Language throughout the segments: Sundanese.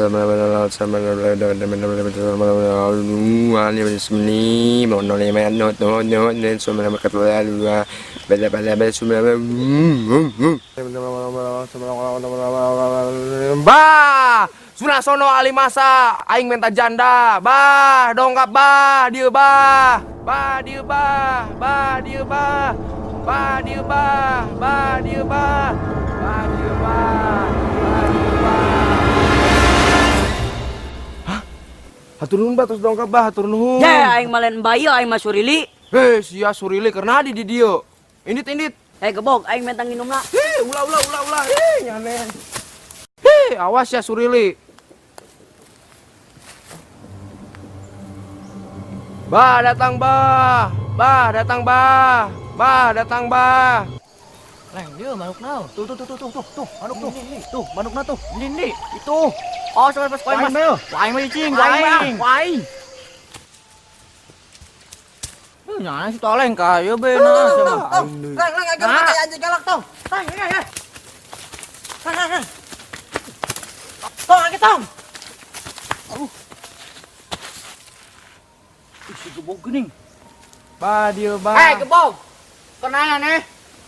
Bah, Sunasono alimasa, aing minta janda. Bah, dongkap bah, dieu bah. Bah, dieu bah, bah, dieu bah. Bah, dieu bah, bah, dieu bah. Bah, dieu bah. Bah, dieu bah. Hah? Hatur nuhun bah, terus dongkap bah, hatur nuhun. Ya, aing mah lain bayo, aing mah Surili. Hei, sia Surili karena di dieu. Indit, indit. Eh, gebog, aing minta nginumna. Hei, ulah, ulah, ulah, ulah. Hei, nyane. Hei, awas ya Surili. Bah, datang bah. Bah, datang bah. Bah, datang bah. Leng, dia manuk naon? Tuh tuh tuh tuh tuh tuh tuh manuk tuh. Tuh, manukna tuh. Ini ini. Itu. Oh, sampai pas koin mas. Waing mah cicing, waing. Waing. Nyana si toleng ka ieu be nah. Tong, leng, leng, aing kayak anjing galak tong. Tong, ini, ini. Tong, tong, tong. Tong, aing tong. Ih, si gebog geuning. Bah, dieu bah. Eh, gebog. Kenanya nih?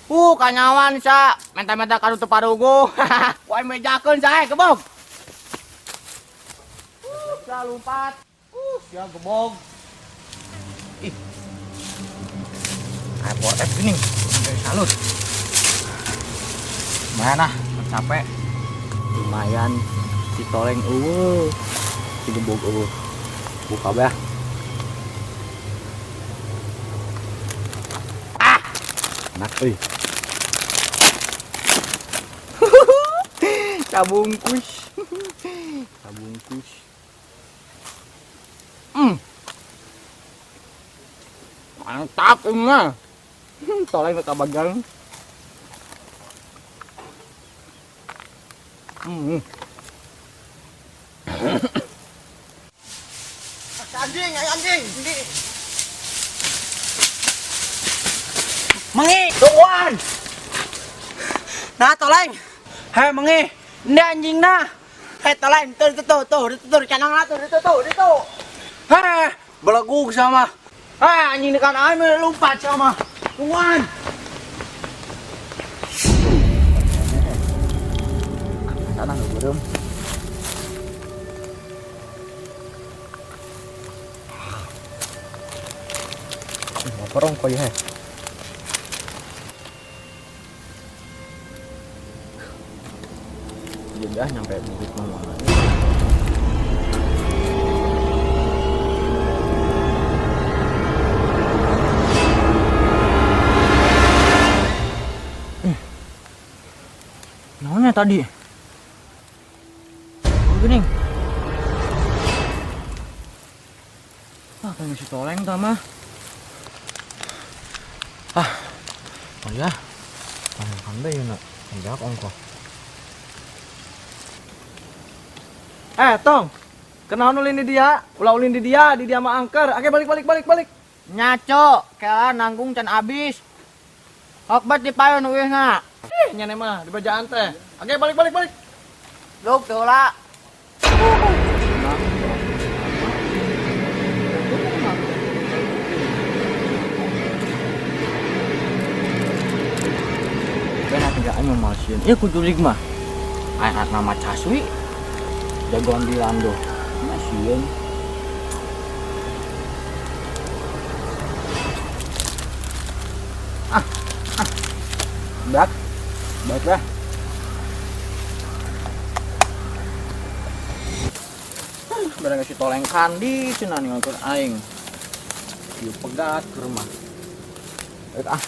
Kanyawan sa. Menta-menta kanu teu parugu. Wae mejakeun sa, eh, gebog. Sia lompat. Sia gebog. Ih. Air F geuning. Salut. Lumayan ah, capek. Lumayan si toleng eueuh. Si gebog eueuh. Buka bae. Ah. Enak euy. Cabungkus. Cabungkus. Mantap ini mah. Toleng ke bagang. Anjing, ayo anjing. Mengi, tungguan. Nah, toleng. Hei, Mengi. Ini anjing nah. Hei, toleng, tuh tuh tuh tuh, itu tuh, canang lah tuh, itu tuh, itu. Hei, belegug sama. Hei, anjing dekat aing lompat sama. Tungguan. Tanah nggak beureum. Ngoporong kok ya. Udah nyampe bukit mama. Naonnya tadi? Oh, gini. Ah, kayak si toleng tah mah. Ah. Oh ya. Makan bae ya, nak. Enggak ongkoh. Eh, Tong. Kenaon ulin di dia? Ulah ulin di dia mah angker. Oke, balik balik balik balik. Nyaco, kela nanggung can abis. Hok bet di payun uihna. Ih, nyane mah di bajaan teh. Oke, balik balik balik. Luk teu lah. Benar tidak anu masieun. Ieu kujurig mah. Anak nama Caswi. Jagoan di Lando. Masieun. Ah. Ah. Berat. Berat lah. Barang si toleng kandi cenah ninggalkeun aing. Ieu pegat ke rumah. Baik ah.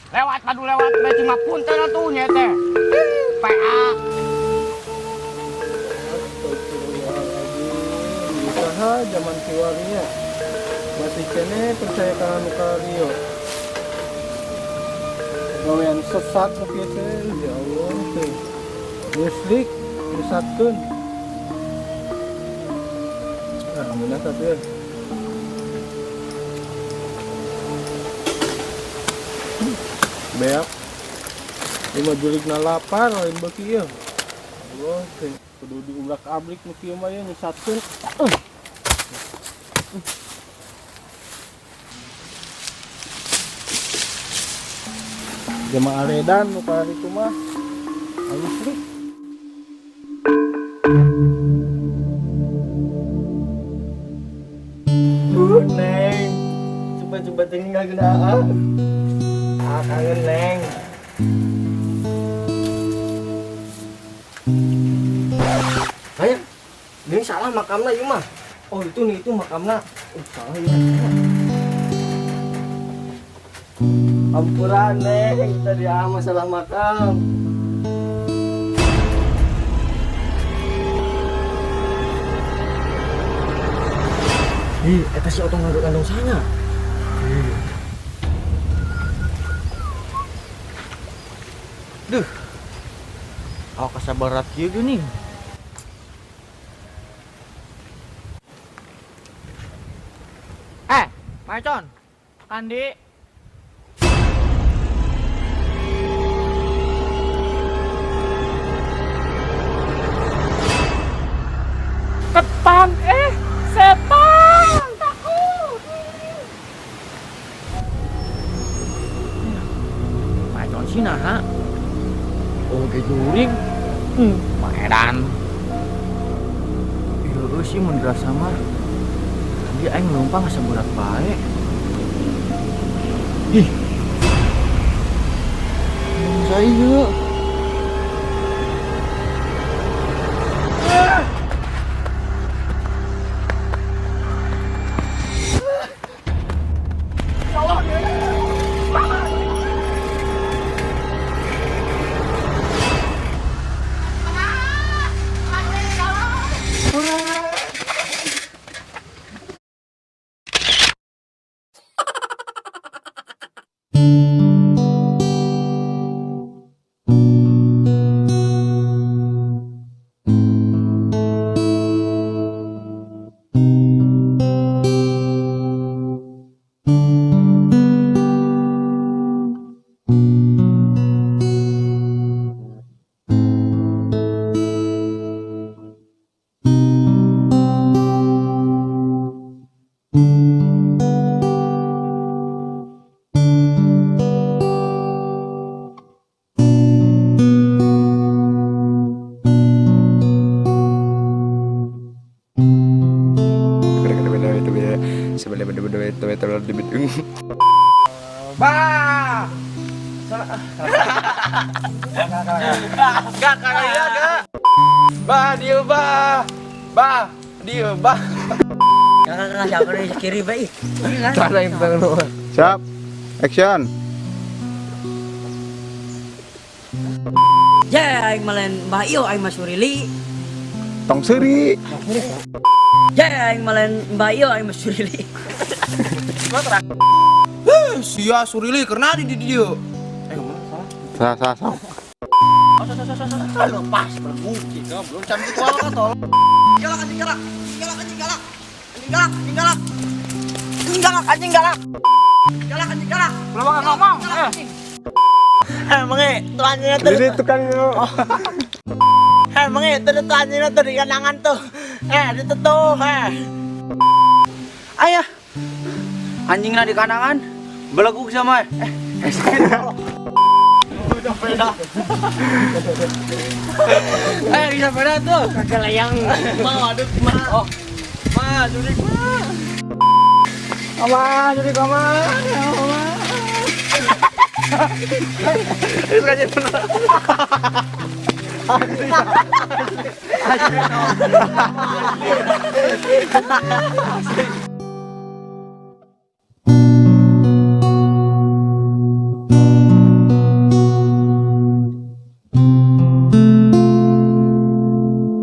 Lewat Aduh, lewat bae cuma punten atuh nya teh. PA. Astagfirullahaladzim. Usaha zaman kiwarinya masih keneh percaya kana nu kieu. Gawean sesat nu kieu teh, ya Allah teh. Listrik nyesatkeun. Ah, ngeunah tapi ya. Beak. Lima jurig na lapar lain beuki ieu. Allah teh kudu diubrak-abrik nu kieu mah ya nyesatkeun. Jamaah aredan nu itu mah. Alus. Neng. Coba-coba tinggal kena ah. Ah, kangen, Neng. Ayo, ini salah makamna ieu mah. Oh, itu nih, itu makamna. Oh, salah ya. Ampura, Neng, tadi ah masalah makam. Ih, eta si Otong ngaduk kandung sana. Duh. Awak kasabarat kieu geuning. Eh, Macon. Kandi. Ketan setan takut. Macon sih nah. Oh, ge jurig. Maedan. Iya sih mun dirasa mah. Tadi aing numpang asa berat bae. Ih. Saya. Bah. Gak, gak, gak. Bah, dia bah. Bah, dia bah. Kakak siapa nih kiri bae. Tanah yang tangan lu. Siap. Action. Ya aing mah lain Mbah Iyo aing mah Surili. Tong seuri. Ya aing mah lain Mbah Iyo aing mah Surili. Sia Surili karena di dia. Salah, salah, salah. Lepas berbuki belum cabut tual tol. Galak anjing galak. Galak anjing galak. Anjing galak, anjing galak. Anjing galak, anjing galak. Galak anjing galak. Belum ngomong. Eh, mengi, tuh anjingnya tuh. Jadi tukang Eh, mengi, tuh tuh anjingnya tuh di kanangan tuh. Eh, itu tuh, eh. Ayah. Anjingnya di kanangan, beleguk sama. Udah beda. Eh, bisa beda tuh. Kagak layang. Ma, aduh, ma. Oh. Ma, jurik, ma. Ama, jurik ama. Ama. Itu kan jadi bener.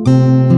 Bye.